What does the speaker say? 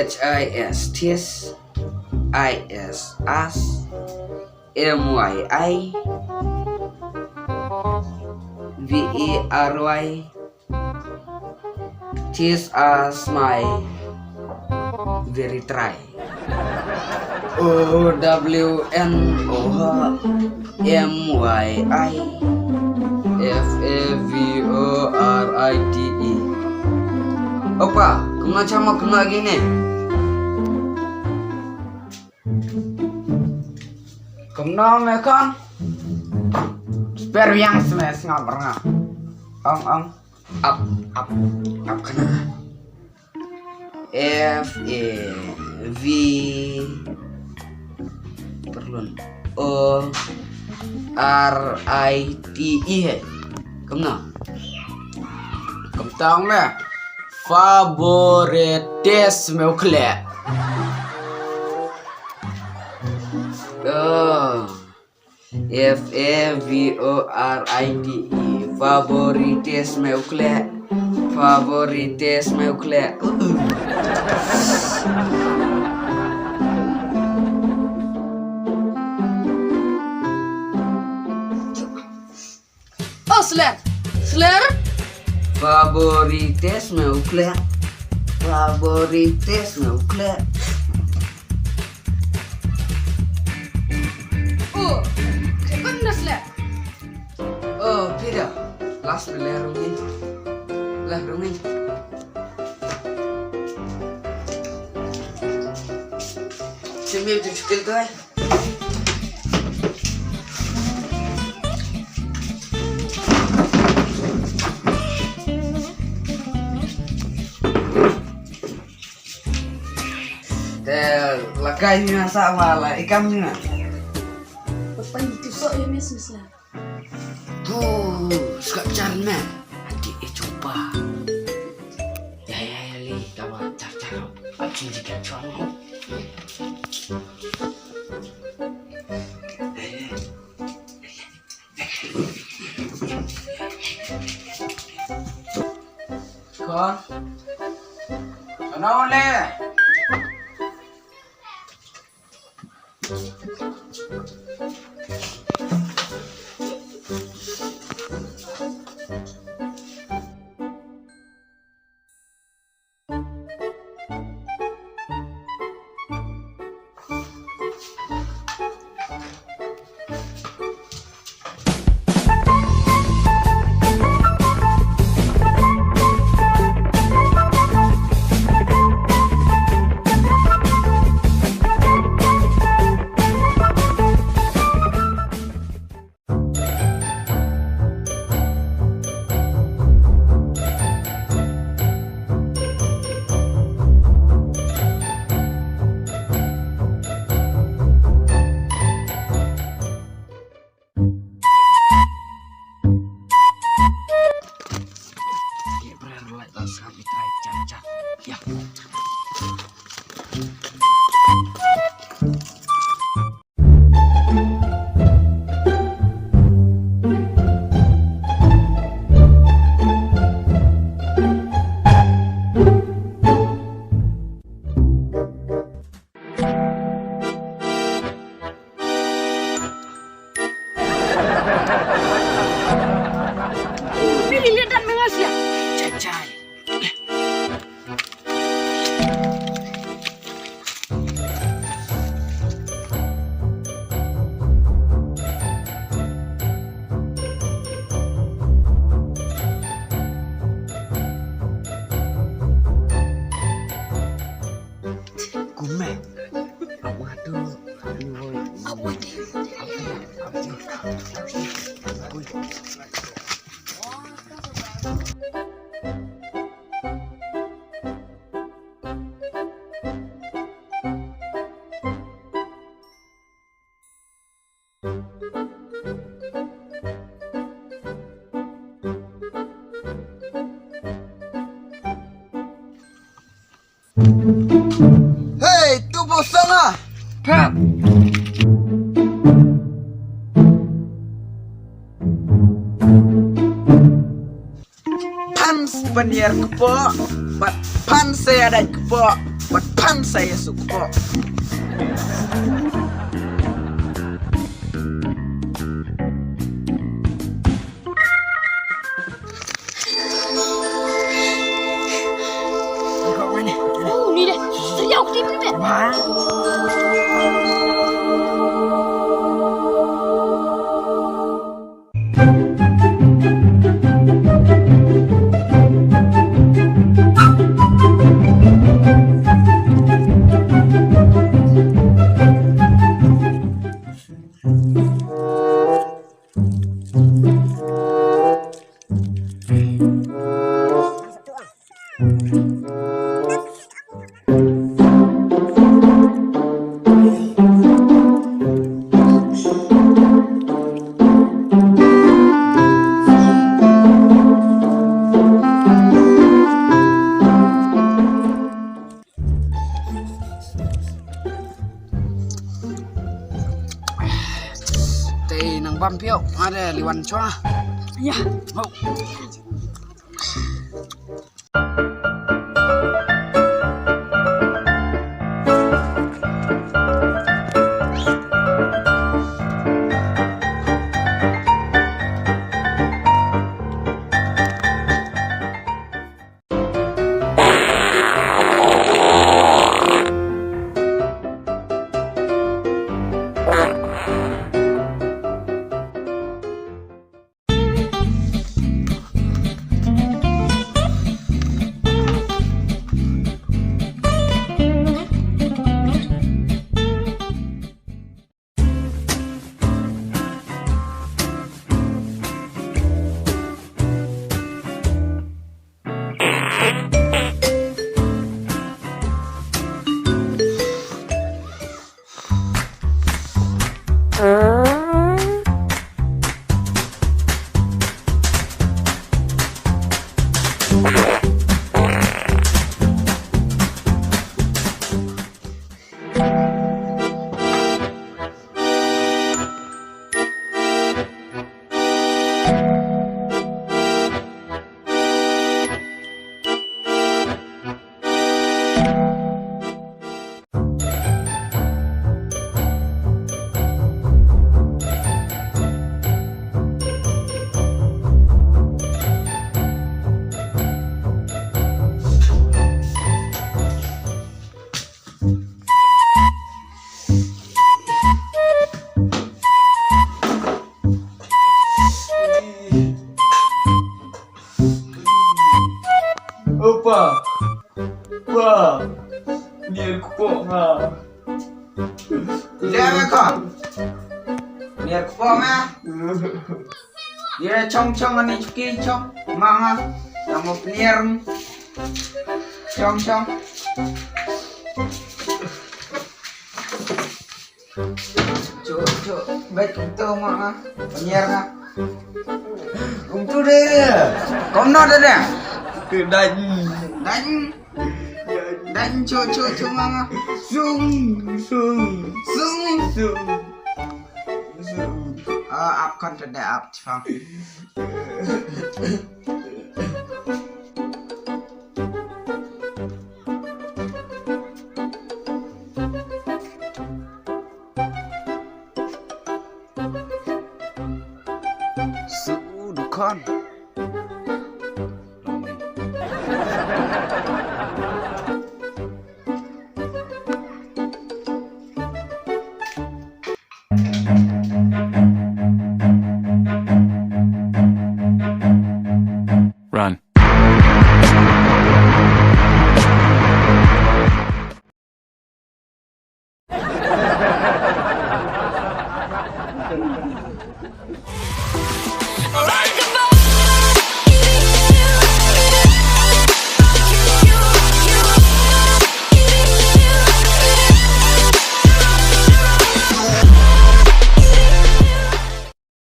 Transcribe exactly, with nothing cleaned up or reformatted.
H I S, tis. I S, as. M Y I. V E R Y. Tis, as my very try. O W N O H M Y I F A V O R I T E. Opa, kumno chamo kumno gine? Kumno me khang? Sper yang sme sngap rnga. Ong, ong. Up, up, up khana. F A V, pyrlun, O R I T E he. Kumno? Kumtang me. Favorites me u khleh. Oh. F A V O R I T E. Favorites me u khleh. Favorites me u khleh. Uh. Oh, sler. Sler. Favorites me u khleh. Favorites me u khleh. Oh, second na sler. Oh, pira. Last le rungin. Lah rungin. Simi tu chukil tu ai. Te lakai ni na sa wa la ikam ni na. Papan itu sok ya mes mes lah. Tu, skap jar me. Ati e chupa. Ya, ya, ya, li, kawa jar jar. Akin jika chuang. Kon. Sana ole. Bili lihat dan mengasia. Cacai. Kume. Awadu. Awadu. Hey, tu bosana. Pep. Pans panier kepo, bat pans saya dai kepo. Bad phan sa ïa suk ko. Oh, ni deh. Seriau ke tipu ni. Te nang bam pio, ada liwan chwa. Ya. Oh. Opa. Pa. Nier kpoh nga. Ïa me khon. Nier kpoh me. Ïa chong chong ani chuki chong. Ma nga. Namo pnier. Chong chong. Cho cho. Bait kumto ma nga. Pnier nga. Kumto de. Kumno de de. Dang. Dang. Dang cho cho cho ma nga. Sung sung. Sung sung. Sung. Ah, ap khon te de ap chang. Su dukan.